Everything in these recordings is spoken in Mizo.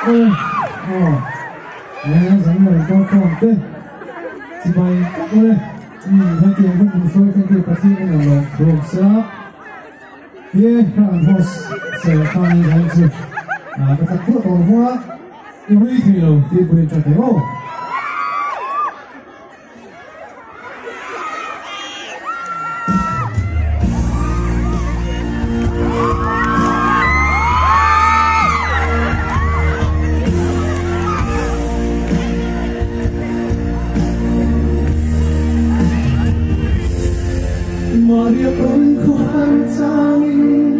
Aw he zan lo kal khawm te chibai tak ule umm hetiang hun min hruai thleng tu Pathian in a lawm thu awm sela he hran host serh khanin zan chu ka chak duah tawh lo a i ui thei lo tih pawhin tha thei aw. Maria pawn khawhar changin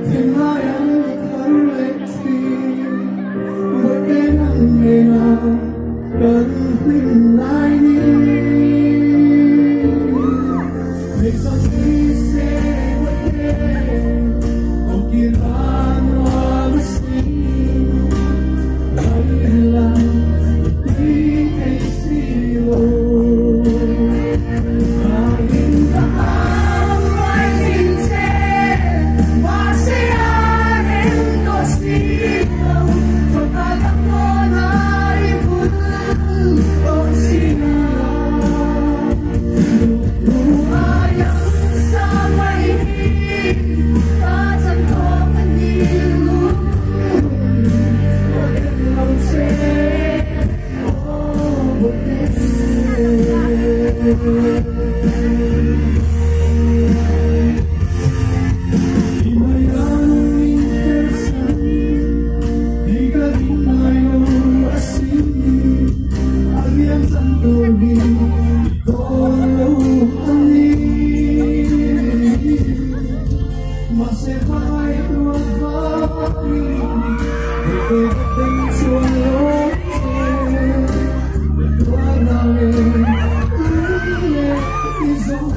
thinlai an thar leh thin Bawihte nang nena Kan hlim lai ni Theihsak ni se Bawihte Aw kir a nuam asin Lailam i tui thei si lo Ngaiin ka au ngai thin che Mahse a rem tawh si lo Thawk a dang dawn a i vul tawh si lo Lukru aiang sa mai hi ka chan tawk a ni lung ka dem lo che aw bawkte. I mai ang min persan Ti ka ring ngai lo asin A rian chan tur hi i dawn lo a ni Mahse hmai ruat vangin Hei ka dem chuan lo che Tuarna leh lung leh i zawng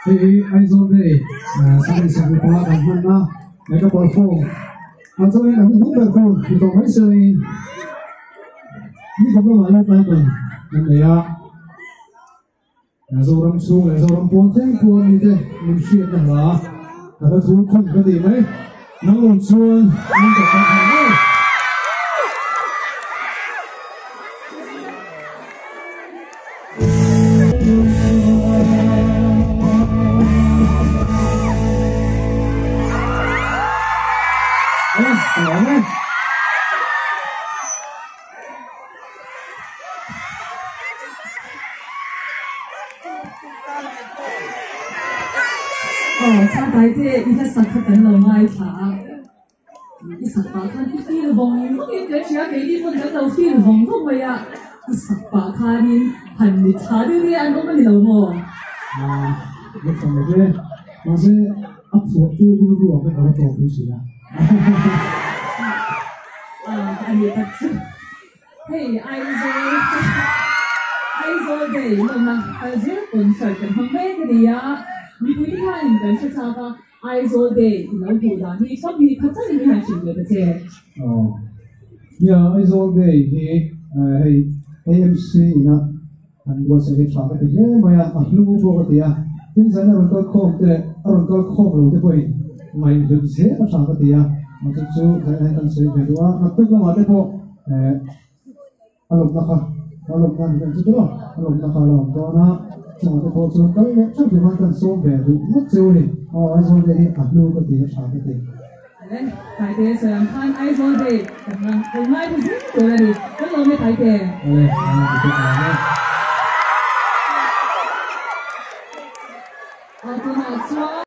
Hei hi Aizawl Day Sunday 25 kan hmanna mega perform a chuanin a hnu ber tur ni tawh mai selain ni kum lamah hian tlai kan kan nei a. Zoram chhung leh Zoram pawn thleng pawh mite min hriatna hla ka hla thu khum ka ti mai. Nang lo chuan min ka ta thei mai. Aw, Thlataite i hlasak kha kan lo ngaithla a, i sak pah khan i feel vawng vawng in kan hria, keini pawn kan lo feel vawng vawng mai a, i sak pah khanin han mit thla deuh hi an awm a ni lo maw? Aaa, ka tha lo ve, mahse a phuahtu rilru ah khan ka va tawp pui si a. Aaa, a nih tak chu. Hei Aizawl Aizawl Day lawmna kalzir concert kan hmang mek a ni a, mipui te hianin kan hre chak a, Aizawl Day i lo hmuh dan hi Swami kha chanin i han hrilh ve ta che. Aw, nia Aizawl Day hi hei AMC ina an buatsaih hi tha ka ti hle mai a, a hlu pawh ka ti a, tin zaina rawn kal khawm te leh a rawn kal khawm lo te pawhin ngaihhlut zel a tha ka ti a, chu chu zaina hi kan sawi ve duh a, naktuk lamah te pawh Eh, a lawmna kha, a lawmna ni ang chu tawh, a lawmna kha a la awm dawn a, chungah te pawh chuan kal leh theuh tur kan sawm ve duh ngawt cheu a ni. Aw, Aizawl Day hi a hlu ka ti, a tha ka ti. Ale, Taite sawi ang khan Aizawl Day kan ngai ta zel tur a ni. Kan lawm e Taite. Ale, a ni ka lawm e.